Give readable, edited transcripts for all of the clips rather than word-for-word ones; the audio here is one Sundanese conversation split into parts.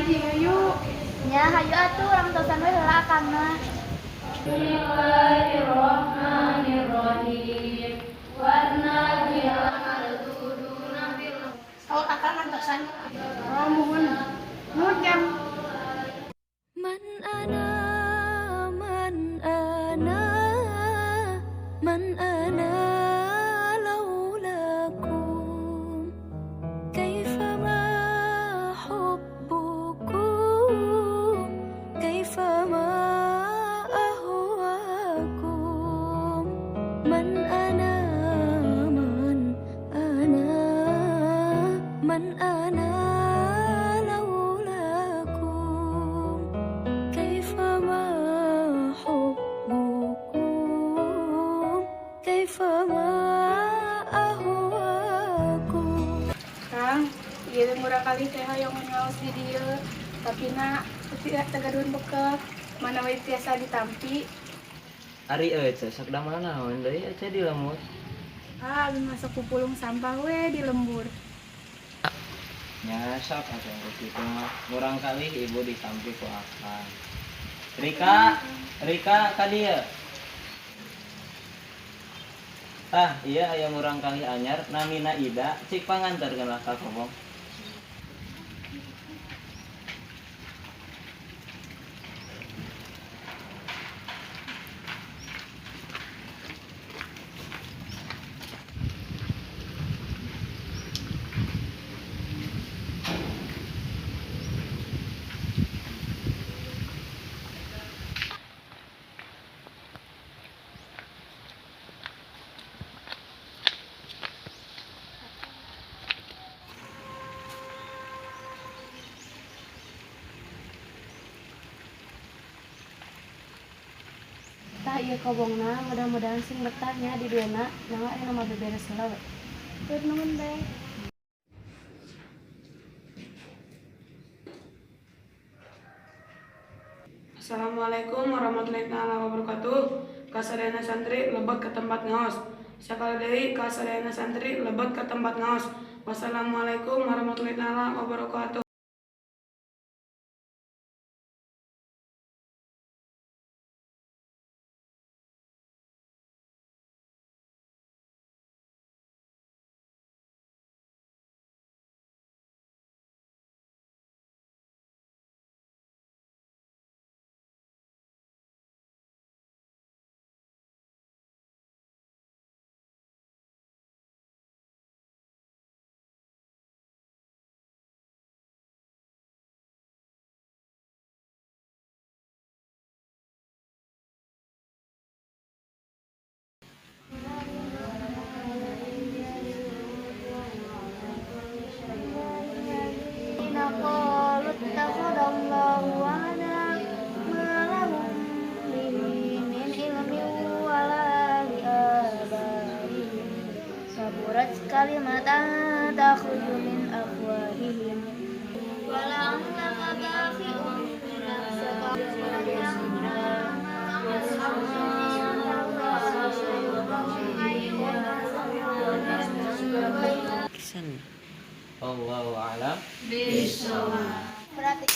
di dieu yuk. Nya hayu atuh urang tosan we heula akangna. Bismillahirrahmanirrahim. Warna Saur akang antosan. Oh, muhun. Nuhun jam. Man ana man ana man ana laulakum kaifa ma hubbukum kaifa ma ahwakum man ana man ana man ana laulakum كيف ما حبكم كيف ما أهواكم. Kang, ieu teh murah kali teh hoyong ngaos di dieu. Tapi na teu gaduhan bekel. Mana we tiasa ditampi. Ari Ece sok damel naon deui Ece di lembur? Ah, abi masuk pupulung sampah we di lembur. Nya sok atuh kitu mah. Murang kali ibu ditampi ku akang. Rika, Rika ka dieu. Tah, ieu aya murang kali anyar namina Ida, cik panganterkeun lah ka kobong. Tah ieu kobongna mudah-mudahan sing betah nya di duena mangga ayeuna mah beberes heula we. Tur nuhun teh. Assalamualaikum warahmatullahi taala wabarakatuh. Kasadayana santri lebet ke tempat ngaos. Sakali deui kasadayana santri lebet ke tempat ngaos. Wassalamualaikum warahmatullahi taala wabarakatuh. Qalu ittakhadallahu walada ma lahum bihi min ilmin wala liabaihim kaburat kalimatan takhruju min afwahihim wala'allaka baqi'un nafsaka. Allahu a'lam. Berarti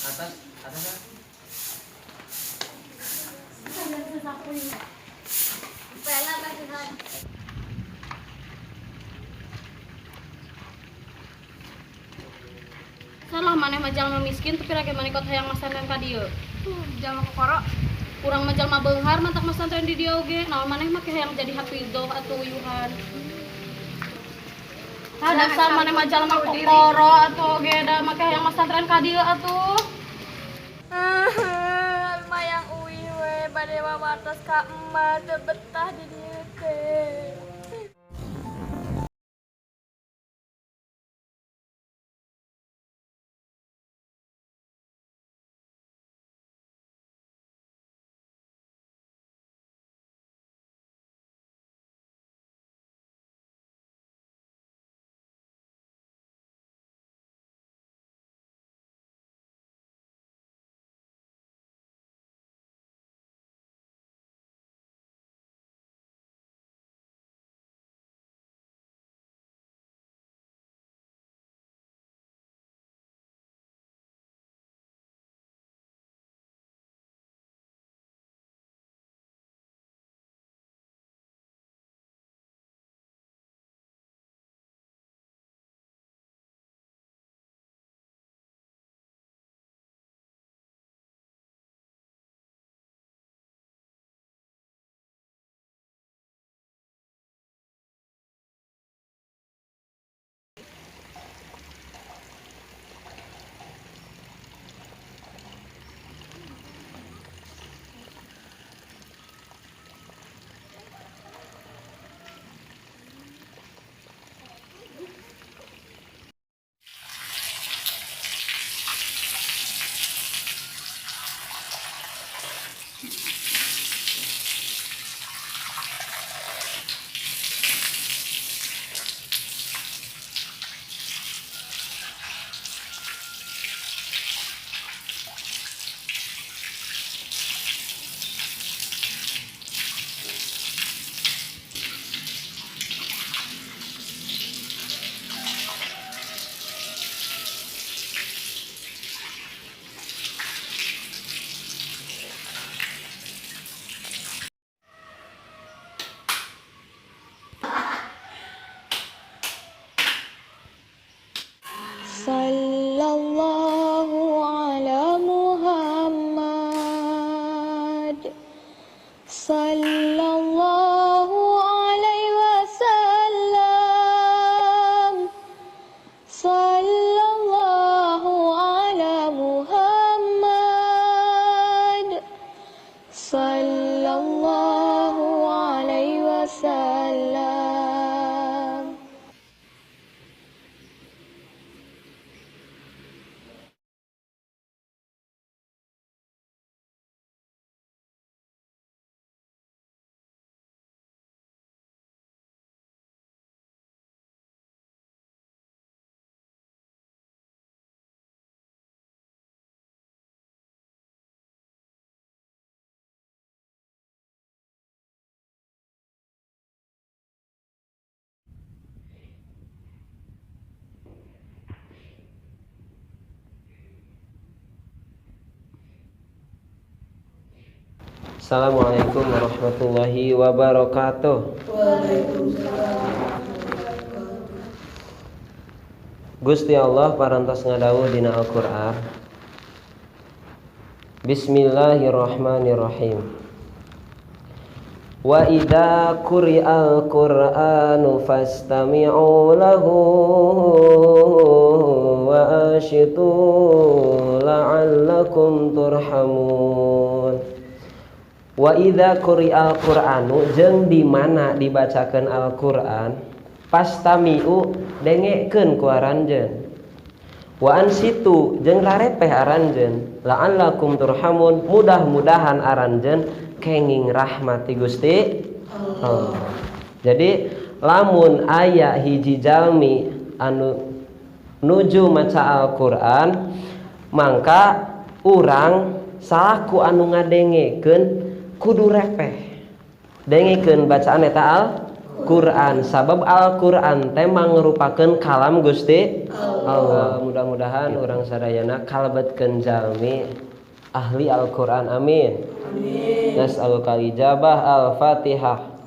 Atas, atas kan? Salah maneh mah jalma miskin tapi rage maneh kot hayang masantren ka dieu. Jalma kokoro. Urang mah jalma beunghar mantak masantren di dieu oge. Naon maneh mah hayang jadi hafizoh atuh uyuhan. Tah dasar maneh mah jalma kokoro atuh oge da make hayang masantren ka dieu atuh. Mayang uih we bade wawartos ka emak teu betah di dieu teh. Sallallahu alaihi wasallam. Sallallahu ala Muhammad. Sallallahu alaihi wasallam. Assalamualaikum warahmatullahi wabarakatuh. Waalaikumsalam. Gusti Allah parantos ngadawuh dina Al-Qur'an. Bismillahirrahmanirrahim. Wa idza quri'al Qur'anu fastami'u lahu wa anshitu la'allakum turhamun. Wa idza quri'al Qur'anu jeung di mana dibacakeun Al-Qur'an pastami'u dengekeun ku aranjeun. Wa ansitu jeung rarepeh aranjeun la'allakum turhamun mudah-mudahan aranjeun kenging rahmati Gusti Allah. Jadi lamun aya hiji jalmi anu nuju maca Al-Qur'an mangka urang salaku anu ngadengekeun kudu repeh dengekeun bacaan eta Al-Qur'an sabab Al-Qur'an teh mangrupakeun kalam Gusti Allah. Mudah-mudahan urang sadayana kalebetkeun jalmi ahli Al-Qur'an, amin. Amin. Nas'aluka ijabah. Al-Fatihah.